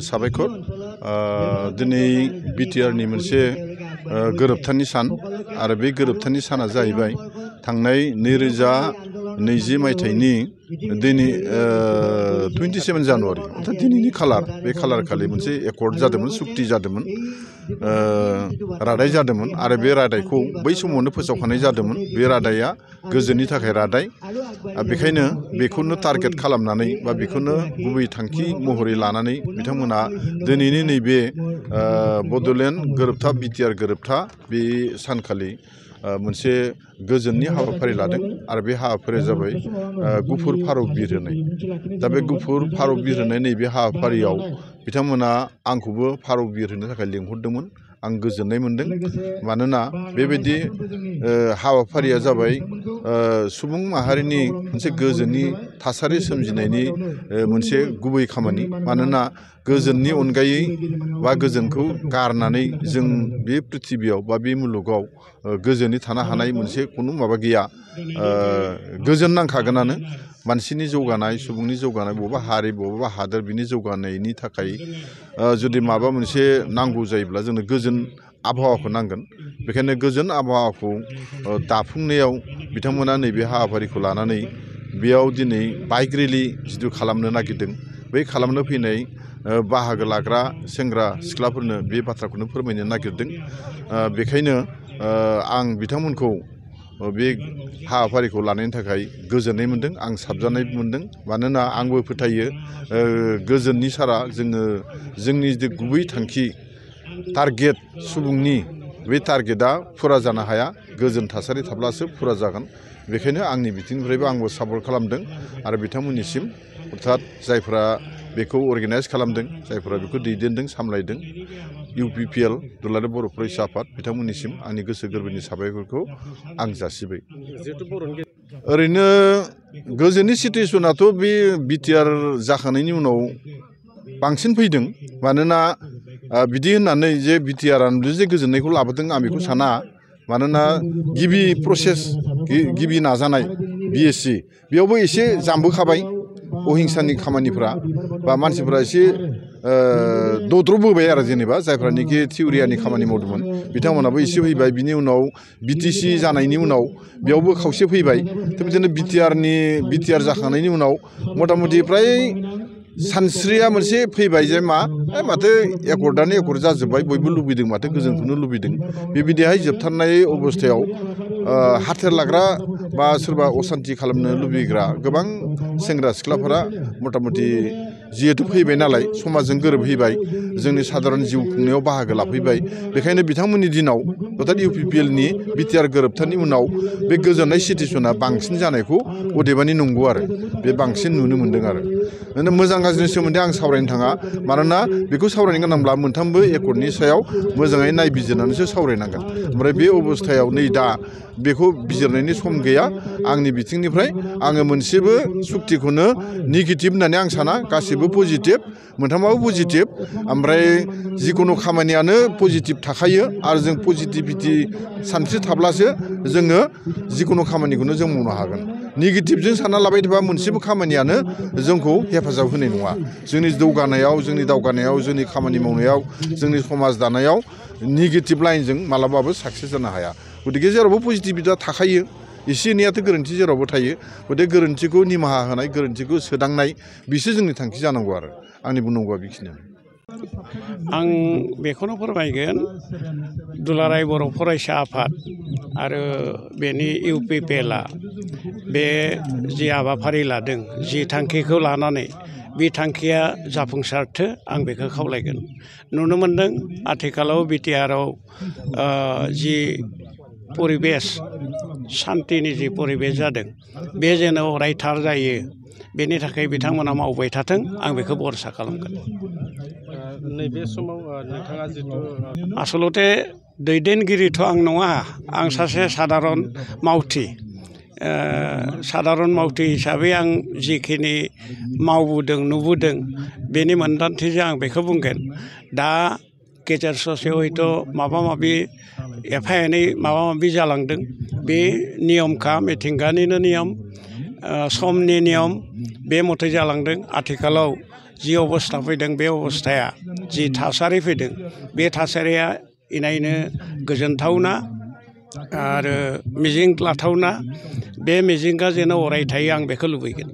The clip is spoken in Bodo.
साबायखर दिनै बिटिआरनि मोनसे गोरोबथानि सान आरो बे गोरोबथानि साना जाहैबाय थांनाय 2020 मायथाइनि दिनै 27 जानुवारि अर्थात दिनैनि खालार बे खालार खालि मोनसे एकर्ड जादोंमोन सुक्ति जादोंमोन रादाय जादोंमोन आरो बे रादायखौ बै समावनो फोसावखानाय जादोंमोन बे रादाया गोजोननि थाखाय रादाय बेखायनो बेखौनो टारगेट खालामनानै बा बेखौनो गुबै थांखि महरै लानानै बिथांमोना दिनैनि नैबे बड'लेण्ड गोरोबथा बिटिआर गोरोबथा बे सानखालि मोनसे गोजोननि हाबाफारि लादों आरो बे हाबाफारिया जाबाय गुफुर फारौ बिरहोनाय दा बे गुफुर फारौ बिरहोनाय नैबे हाबाफारियाव बिथांमोना आंखौबो फारौ बिरहोनो थाखाय लिंहरदोंमोन आं गोजोननाय मोनदों मानोना बेबायदि हाबाफारिया जाबाय सुबुं माहारिनि मोनसे गोजोननि थासारि सोमजिनायनि मोनसे गुबै खामानि मानोना गोजोननि अनगायै बा गोजोनखौ गारनानै जों बे पृथिबियाव बा बे मुलुगाव गोजोनै थानो हानाय मोनसे खुनु माबा गैया गोजोन नांखागोनानो मानसिनि जौगानाय सुबुंनि जौगानाय बबेबा हारि बबेबा हादोर बिनि जौगानायनि थाखाय जुदि माबा मोनसे नांगौ जायोब्ला जोंनो गोजोन आबहावाखौ नांगोन बेखायनो गोजोन आबहावाखौ दाफुंनायाव बिथांमोना नैबे हाबाफारिखौ लानानै बेयाव दिनै बाइक रेलि जिथु खालामनो नागिरदों बै खालामनो फैनाय बाहागो लाग्रा सेंग्रा सिख्लाफोरनो बे बाथ्राखौनो फोरमायनो नागिरदों बेखायनो आं बिथांमोनखौ बे हाबाफारिखौ लानायनि थाखाय गोजोननाय मोनदों आं साबजानाय मोनदों मानोना आंबो फोथायो गोजोननि सारा जोंनि जे गुबै थांखि टारगेट सुबुंनि बे टारगेटआ फुरा जानो हाया गोजोन थासारि थाब्लासो फुरा जागोन बेखायनो आंनि बिथिंनिफ्रायबो आंबो सापर्ट खालामदों आरो बिथांमोननिसिम अर्थात जायफ्रा बेखौ अर्गेनाइज खालामदों जायफ्रा बेखौ दैदेनदों सामलायदों UPPL दुलाराय बर' फरायसा आफाद बिथांमोननिसिम आंनि गोसो गोरबोनि साबायखरखौ आं जासिबाय ओरैनो गोजोननि सिटुवेसनाथ' बे बिटिआर जाखांनायनि उनाव बांसिन फैदों मानोना बिदि होननानै जे बिटिआरआनो जे गोजोननायखौ लाबोदों आं बेखौ साना मानोना गिबि प्रसेस गिबि नाजानाय BSc बेयावबो एसे जामबोखाबाय अहिंसानि खामानिफ्रा बा मानसिफ्रा एसे दद्रबोबाय आरो जेनेबा जायफ्रानोखि थिउरियानि खामानि मावदोंमोन बिथांमोनाबो एसे फैबाय बिनि उनाव BTC जानायनि उनाव बेयावबो खावसे फैबाय थिग बिदिनो बिटिआर जाखांनायनि उनाव मथा मथि फ्राय सानस्रिया मोनसे फैबाय जे माथो एकर्डआनो एकर्ड जाजोब्बाय बयबो लुबैदों माथो गोजोनखौनो लुबैदों बेबायदिहाय जोबथारनाय अबस्थायाव हाथेर लाग्रा बा सोरबा असान्थि खालामनो लुबैग्रा गोबां सेंग्रा सिख्लाफोरा मथा मथि जिहेतु फैबाय नालाय समाजजों गोरोबहैबाय जोंनि साधारन जिउ खुंनायाव बाहागो लाफैबाय बेखायनो बिथांमोननि दिनाव अर्थात UPPLनि बिटिआर गोरोबथानि उनाव बे गोजोननाय सिटुवेसना बांसिन जानायखौ अदेबानि नंगौ आरो बे बांसिन नुनो मोनदों आरो मोजां गाज्रिनि सोमोन्दै आं सावरायनो थाङा मानोना बेखौ सावरायनो गोनांब्ला मोनथामबो एकर्डनि सायाव मोजाङै नायबिजिरनानैसो सावरायनांगोन ओमफ्राय बे अबस्थायाव नै दा बेखौ बिजिरनायनि सम गैया आंनि बिथिंनिफ्राय आङो मोनसेबो सुक्तिखौनो नेगेटिभ होननानै आं साना गासिबो पजिटिभ मोनथामाबो पजिटिभ ओमफ्राय जिखुनु खामानियानो पजिटिभ थाखायो आरो जों पजिटिभिटि सानस्रि थाब्लासो जोङो जिखुनु खामानिखौनो जों मावनो हागोन नेगेटिभजों सानना लाबाय थाबा मोनसेबो खामानियानो जोंखौ हेफाजाब होनाय नङा जोंनि जौगानायाव जोंनि दावगानायाव जोंनि खामानि मावनायाव जोंनि समाज दानायाव नेगेटिभ लाइनजों मालाबाबो साक्सेस जानो हाया गतिके जेरावबो पजिटिभिटिया थाखायो एसे एनैयाथ' गोरोन्थि जेरावबो थायो गतिके गोरोन्थिखौ निमाहा होनाय गोरोन्थिखौ सोदांनाय बिसो जोंनि थांखि जानांगौ आरो आंनि बुंनांगौआ बेखिनियानो आं बेखौनो फोरमायगोन दुलाराय बर' फरायसा आफाद आरो बेनि UPPLआ बे जि हाबाफारि लादों जि थांखिखौ लानानै बे थांखिया जाफुंसारथो आं बेखौ खावलायगोन नुनो मोनदों आथिखालाव बिटिआरआव जि परिबेस सान्थिनि जि परिबेस जादों बे जेन' अरायथार जायो बेनि थाखाय बिथांमोना मावबाय थाथों आं बेखौ भरसा खालामगोन नैबे समाव नोंथाङा जिथु आसलते दैदेनगिरिथ' आं नङा आं सासे साधारन मावथि साधारन मावथि हिसाबै आं जिखिनि मावबोदों नुबोदों बेनि मोन्दांथिजों आं बेखौ बुंगोन दा गेजेर ससेयाव हयथ' माबा माबि एफा एनै माबा माबि जालांदों बे नियमखा मिथिंगानिनो नियम समनि नियम बे मथे जालांदों आथिखालाव जि अबस्था फैदों बे अबस्थाया जि थासारि फैदों बे थासारिया इनायनो गोजोनथावना आरो मिजिं लाथावना बे मिजिंआ जेन अराय थायो आं बेखौ लुबैगोन।